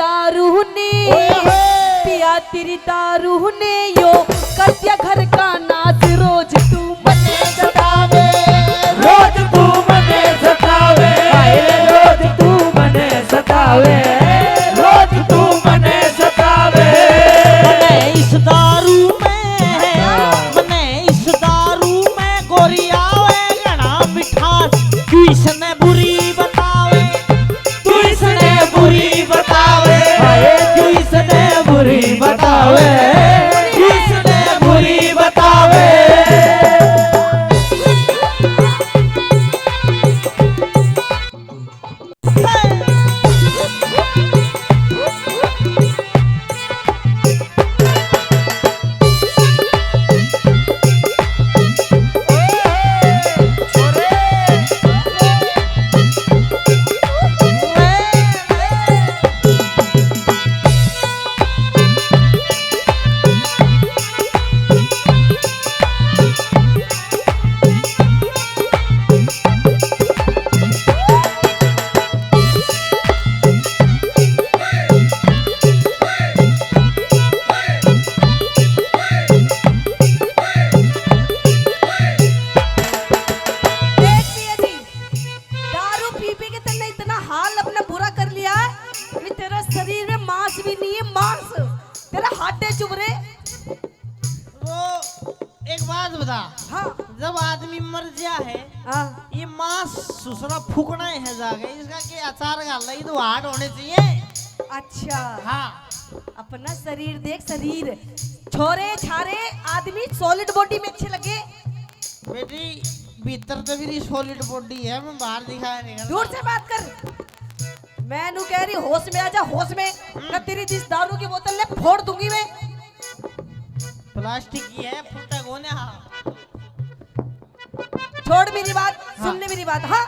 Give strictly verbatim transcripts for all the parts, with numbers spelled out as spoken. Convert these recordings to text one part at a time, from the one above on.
दारू ने, ओए होए। पिया तेरी दारू ने यो कर दिया घर का नाश। रोज तू मने सतावे, रोज तू मने सतावे, हाय रे रोज तू मने सतावे, रोज तू मने सतावे। मने इस दारू में, मने इस दारू में गोरी आवे घना मिठास। क्यों इसने बुरी बतावे, तू इसने बुरी बतावे, हाय, तू इसने बुरी बतावे, तू इसने बुरी बतावे। देख पिया जी, दारू पी पी के तन्ने इतना हाल अपना बुरा कर लिया, अभी तेरा शरीर में मांस भी नहीं है, मांस, तेरा हड्डे चुभ रहे। वो एक बात बता। हाँ। जब आदमी मर गया है, हाँ। ये मांस सुसरा फूकना है जाके, इसका के अचार घाल ली तो हार्ड होने चाहिए। अच्छा। हाँ। अपना शरीर देख, शरीर। छोरे छारे आदमी सॉलिड बॉडी में अच्छे लगे। बेटी, भीतर तो मेरी सॉलिड बॉडी है, मैं बाहर दिखाया नहीं करता। दूर से बात कर। मैं नू कह रही, होश में आ जा, होश में। हम्म। ना तेरी जिस दारू की बोतल ले फोड़ दूंगी मैं। प्लास्टिक की है, फूटा कौन है? हाँ। छोड़ मेरी बात, हाँ। सुनने मेरी बात, हाँ।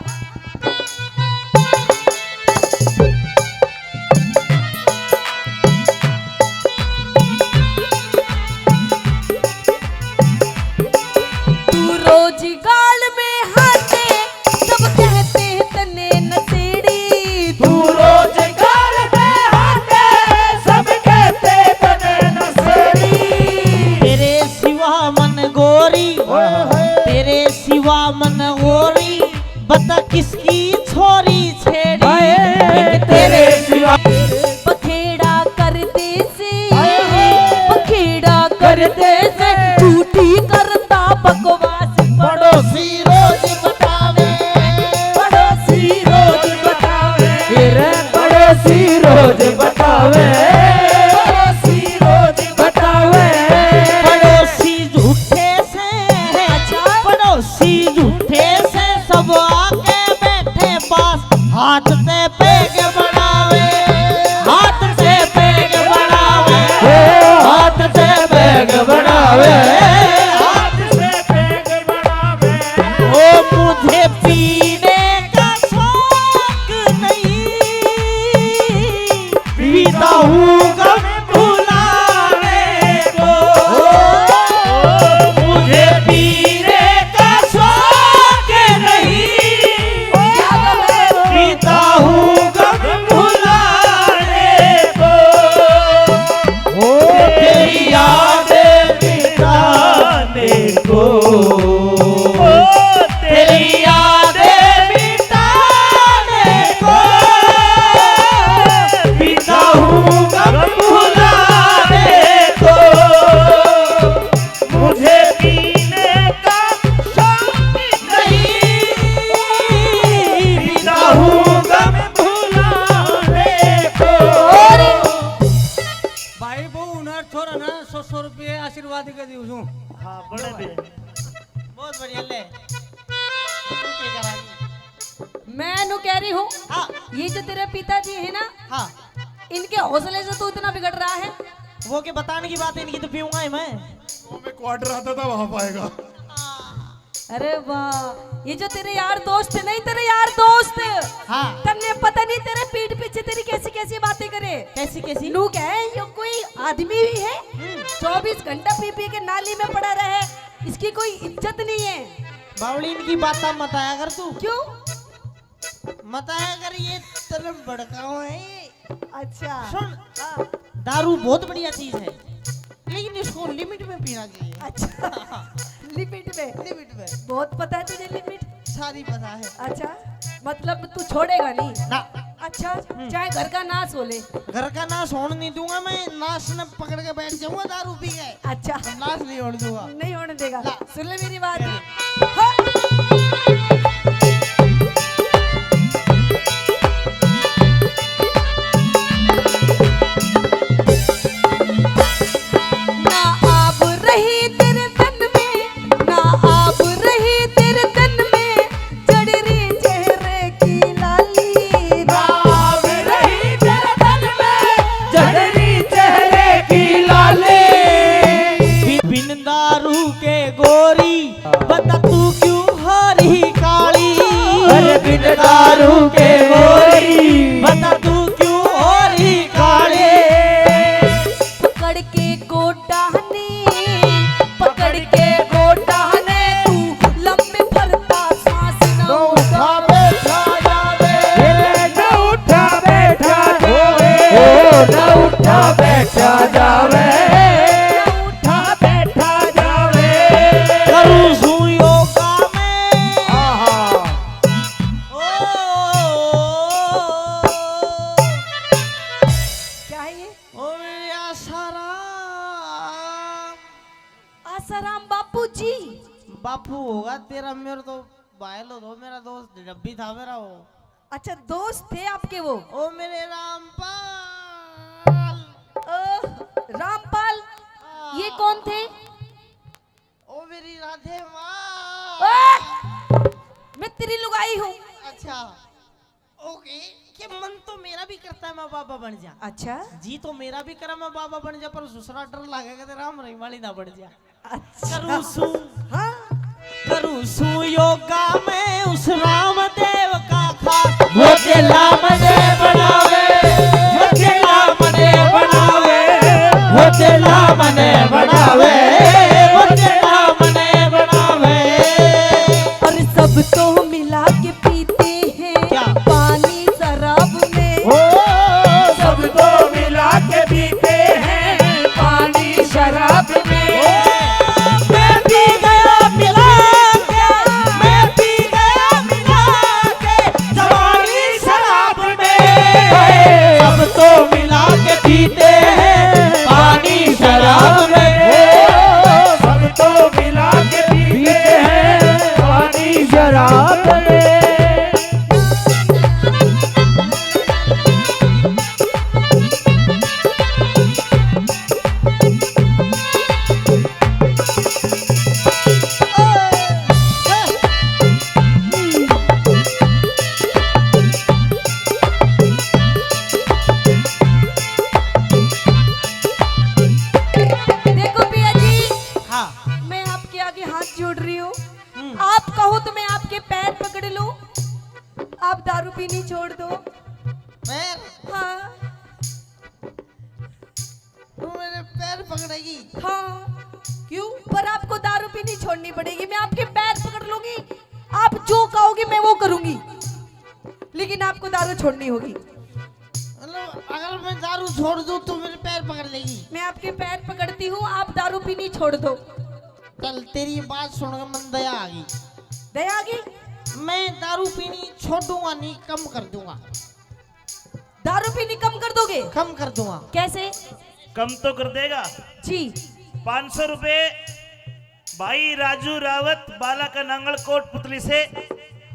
तू रोज गाल में हाथे, सब कहते तन्ने नशेड़ी। तू रोज गाल में हाथे, सब कहते तन्ने नशेड़ी। तेरे सिवा मन गोरी, ओए होए। तेरे सिवा मन गोरी, बता किसकी छोरी छेड़ी। हाय, तेरे सिवा। पखेड़ा करते से, हाय, हाय। पखेड़ा करते से, झूठी करता बकवास। पड़ोसी रोज बतावे, पड़ोसी रोज बतावे, तेरे पड़ोसी रोज बतावे, पड़ोसी रोज बतावे। पड़ोसी झूठे से, अच्छा। पड़ोसी झूठे से सब आके बैठे पास, हाथ से पैग बनावे, हाथ से पैग बनावे, ओ, हाथ से पैग बनावे, हाथ से पैग बनावे। ओ, मुझे पीने का शौक नहीं, पीता हूँ गम भुलाने को। मुझे पीने का शौक नहीं, पीता हूँ गम भुलाने को। ओ तेरी यादें मिटाने को, तेरी यादें मिटाने को, पीता हूँ गम भुलाने को। मुझे पीने का शौक नहीं, पीता हूँ गम भुलाने को। भाई, वो उनार छोरा ना सौ सौ रुपये आशीर्वाद के दियो छूं। हाँ, बड़े दे। बहुत बढ़िया, ले। तू क्या करा? मैं नू कह रही हूँ, हाँ। ये जो तेरे पिताजी है ना, हाँ। इनके हौसले से तू इतना बिगड़ रहा है। वो के बताने की बात है, इनकी तो पीऊंगा ही मैं। वो मैं क्वार्टर आता था, वहां पाएगा। अरे वाह, ये जो तेरे यार दोस्त है नहीं, तेरे यार दोस्त, हाँ। तन्ने पता नहीं तेरे पीठ पीछे तेरी कैसी कैसी बातें करे। कैसी कैसी? नू कहे, यो कोई आदमी भी है? हम्म। चौबीस घंटा पी पी के नाली में पड़ा रहे, इसकी कोई इज्जत नहीं है। बावली, इनकी बातें मत आया कर तू। क्यों? मत आया कर, ये तेरे भड़काओ है। अच्छा। सुन, हाँ। दारू बहुत बढ़िया चीज है, लेकिन इसको लिमिट में पीना चाहिए। अच्छा, लिमिट में। लिमिट में। बहुत पता है तुझे लिमिट। सारी पता है। अच्छा, मतलब तू छोड़ेगा नहीं ना। अच्छा, हम्म। चाहे घर का नाश हो ले। घर का नाश होने नहीं दूंगा मैं, नाश ने पकड़ के बैठ जाऊंगा दारू पी के। अच्छा। नाश नहीं होने दूंगा। नहीं होने देगा। ना। सुन ले मेरी बात। हाँ। ना आब रही तेरे तन में, ना आब रही तेरे तन में, जड़ रही चेहरे की लाली। ना आब रही तेरे तन में, जड़ रही चेहरे की लाली। बिन दारू के गोरी, बता तू क्यों हो रही काली। अरे बिन दारू के गोरी, बता तू क्यों हो रही काली। पकड़ के गोटा ने, पकड़ के गोटा ने, तू लंबे भरता सांस ना उठा। उठा बैठा जावे, ए, ना उठा बैठा जावे, ओ, ना उठा बैठा जावे, ना उठा बैठा जावे। करूँ सूं योगा मैं। आहा। ओ, क्या है ये? ओ मेरे आसाराम। आसाराम बापू जी। बापू होगा तेरा, मेरा तो भाई लो दो, मेरा दोस्त डब्बी था मेरा वो। अच्छा, दोस्त थे आपके वो? ओ मेरे रामपाल। ओ, रामपाल, हाँ। ये कौन थे? ओ मेरी राधे माँ। ओए! मैं तेरी लुगाई हूँ। अच्छा। ओके, के मन तो मेरा भी करता है मैं बाबा बन जा। अच्छा। जी तो मेरा भी करा मैं बाबा बन जा, पर दूसरा डर लगेगा तो राम रहीम वाली ना बन जा। अच्छा। करूँ सूं। हाँ। करूँ सूं योगा मैं उस रामदेव का खास। वो दिला मने बनावे, वो दिला मने बनावे, वो दिला मने बनावे, वो दिला मने बनावे। और सब तो मिला के पीते हैं क्या? पानी शराब में। ओ, सब तो मिला के पीते हैं पानी शराब में। ओ, मैं पी गया मिला के, मैं पी गया मिला के जवानी शराब में। सब तो मिला के पीते हैं पानी शराब में। ओ, सब तो मिला के पीते हैं पानी शराब में। देखो पिया जी, हाँ। मैं आपके आगे हाथ जोड़ रही हूँ। हम्म। आप कहो तो मैं आपके पैर पकड़ लूं, आप दारू पीनी छोड़ दो। पैर? हाँ। तू मेरे पैर पकड़ेगी? हाँ। क्यों? पर आपको दारू पीनी छोड़नी पड़ेगी। मैं आपके पैर पकड़ लूंगी, आप जो कहोगे मैं वो करूंगी, लेकिन आपको दारू छोड़नी होगी। मतलब, अगर मैं दारू छोड़ दूं तो मेरे पैर पकड़ लेगी? मैं आपके पैर पकड़ती हूँ, आप दारू पीनी छोड़ दो। चल, तेरी बात सुन के मन दया आ गई। दया आ गई? मैं दारू पीनी छोड़ूंगा नहीं, कम कर दूंगा। दारू पीनी कम कर दोगे? कम कर दूंगा। कैसे? कम तो कर देगा। जी। पाँच सौ रुपए भाई राजू रावत, बाला का नांगल, कोटपुतली से,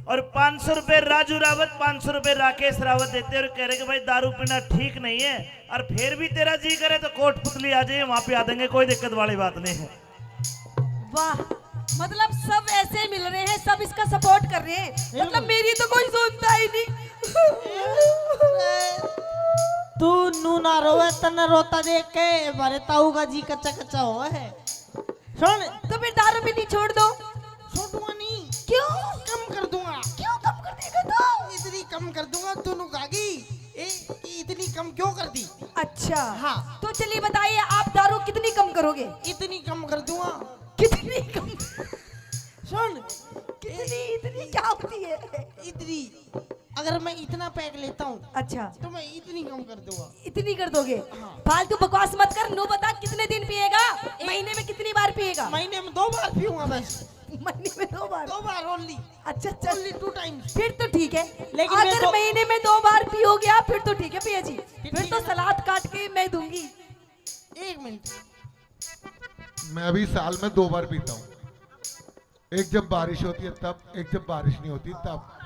और पाँच सौ रुपए राजू रावत, पाँच सौ रुपए राकेश रावत देते और कह रहे कि भाई, दारू पीना ठीक नहीं है, और फिर भी तेरा जी करे तो कोटपुतली आ जाइए, वहां पे आ देंगे, कोई दिक्कत वाली बात नहीं है। वाह, मतलब सब ऐसे मिल रहे हैं, सब इसका सपोर्ट कर रहे हैं। मतलब बिल्कुल। मेरी तो कोई सुनता ही नहीं। तू नू ना रोवे, तन्ने रोता देख के हमारे ताऊ का जी कच्चा कच्चा हो है। सुन। तो फिर दारू पीनी छोड़ दो। छोड़ूंगा नहीं। क्यों? कम कर दूंगा। क्यों कम कर देगा तू? इतनी कम कर दूंगा, तू नू कहेगी, ए, इतनी कम क्यों कर दी? अच्छा। हाँ। तो चलिए बताइए, आप दारू कितनी कम करोगे? इतनी कम कर दूंगा। कितनी कम? सुन। कितनी, इतनी क्या होती है? इतनी। अगर मैं इतना पैक लेता हूँ, अच्छा, तो मैं इतनी कम कर दूंगा। इतनी कर दोगे? हाँ। फालतू बकवास मत कर। नू बता, कितने दिन पिएगा? महीने में कितनी बार पिएगा? महीने में दो बार पीऊंगा बस। महीने में दो बार? दो बार only। अच्छा, अच्छा। Only two times। फिर तो ठीक है। लेकिन मैं अगर दो- महीने में दो बार पियोगे आप, फिर तो ठीक है पिया जी। फिर ठीक तो है। सलाद काट के मैं दूंगी। एक मिनट। मैं अभी साल में दो बार पीता हूँ। एक जब बारिश होती है तब, एक जब बारिश नहीं होती तब।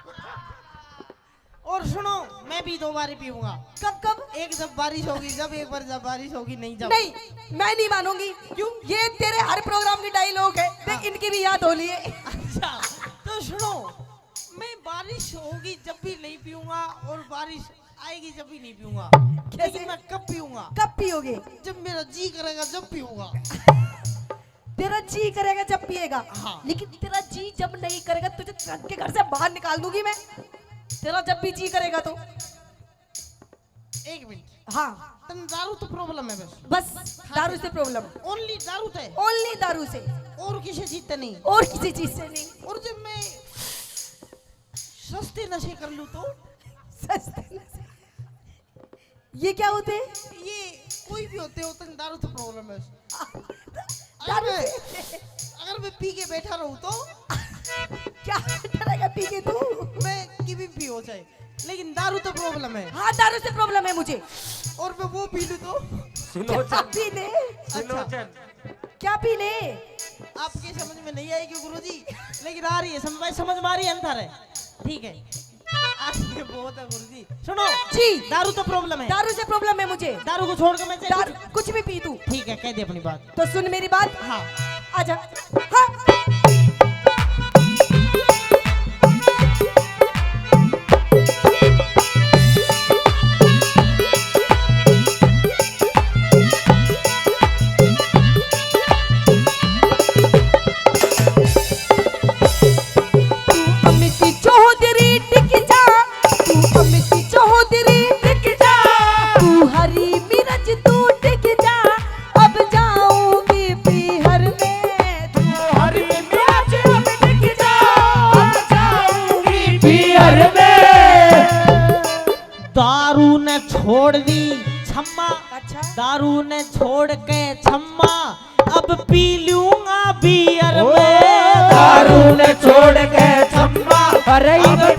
और सुनो, मैं भी दो बार ही पीऊंगा। कब कब? एक जब बारिश होगी जब, एक बार जब बारिश होगी नहीं जब। नहीं, मैं नहीं मानूंगी। क्यों? ये तेरे हर प्रोग्राम की डायलॉग है। देख, हाँ। इनकी भी याद हो ली है। अच्छा, तो सुनो, मैं बारिश होगी जब भी नहीं पीऊंगा और बारिश आएगी जब भी नहीं पीऊंगा। कैसे? लेकिन मैं कब पीऊंगा? कब पियोगे? जब मेरा जी करेगा जब पीऊंगा। तेरा जी करेगा जब पिएगा। हाँ। लेकिन तेरा जी जब नहीं करेगा, तुझे ट्रक के घर से बाहर निकाल दूंगी मैं। तेरा जब भी जी करेगा तो। एक मिनट। हाँ। तन दारू तो प्रॉब्लम है बस। बस दारू से प्रॉब्लम। Only दारू ते। Only दारू से। और किसी चीज ते नहीं। और किसी चीज से नहीं। और जब मैं सस्ते नशे कर लूँ तो? सस्ते नशे। ये क्या होते हैं? ये कोई भी होते हो, तन दारू तो प्रॉब्लम है। अगर दारू मैं, से। अगर मैं पी के बैठा रहूँ तो? क्या डरेगा पी के तू? मैं किवी पी हो जाए, लेकिन दारू तो प्रॉब्लम है। हाँ, दारू से प्रॉब्लम है मुझे। और मैं वो पी लूँ तो? क्या पी ले? अच्छा, क्या पी ले? आपके समझ में नहीं आएगी गुरुजी, लेकिन आ रही है समझ, समझ में आ रही है ना थारे? ठीक है, आ रही है, बहुत है गुरुजी। सुनो, जी। दारू तो प्रॉब्लम है। दारू से प्रॉब्लम है मुझे। दारू को छोड़ के मैं चाहे दारू कुछ कुछ भी पी तू। ठीक है, कह दे अपनी बात। तो सुन मेरी बात। हाँ। आजा। हाँ। तू अमित चौधरी टिक जा, तू अमित चौधरी टिक जा, तू हरी मिर्च तू टिक जा, अब जाऊंगी पीहर में। तू हरी मिर्च अब टिक जा, अब जाऊंगी पीहर में। दारू ने छोड़ दी छम्मा, अच्छा। दारू ने छोड़ के छम्मा, अब पी लूंगा बियर में। दारू ने छोड़ के छम्मा, अरे अब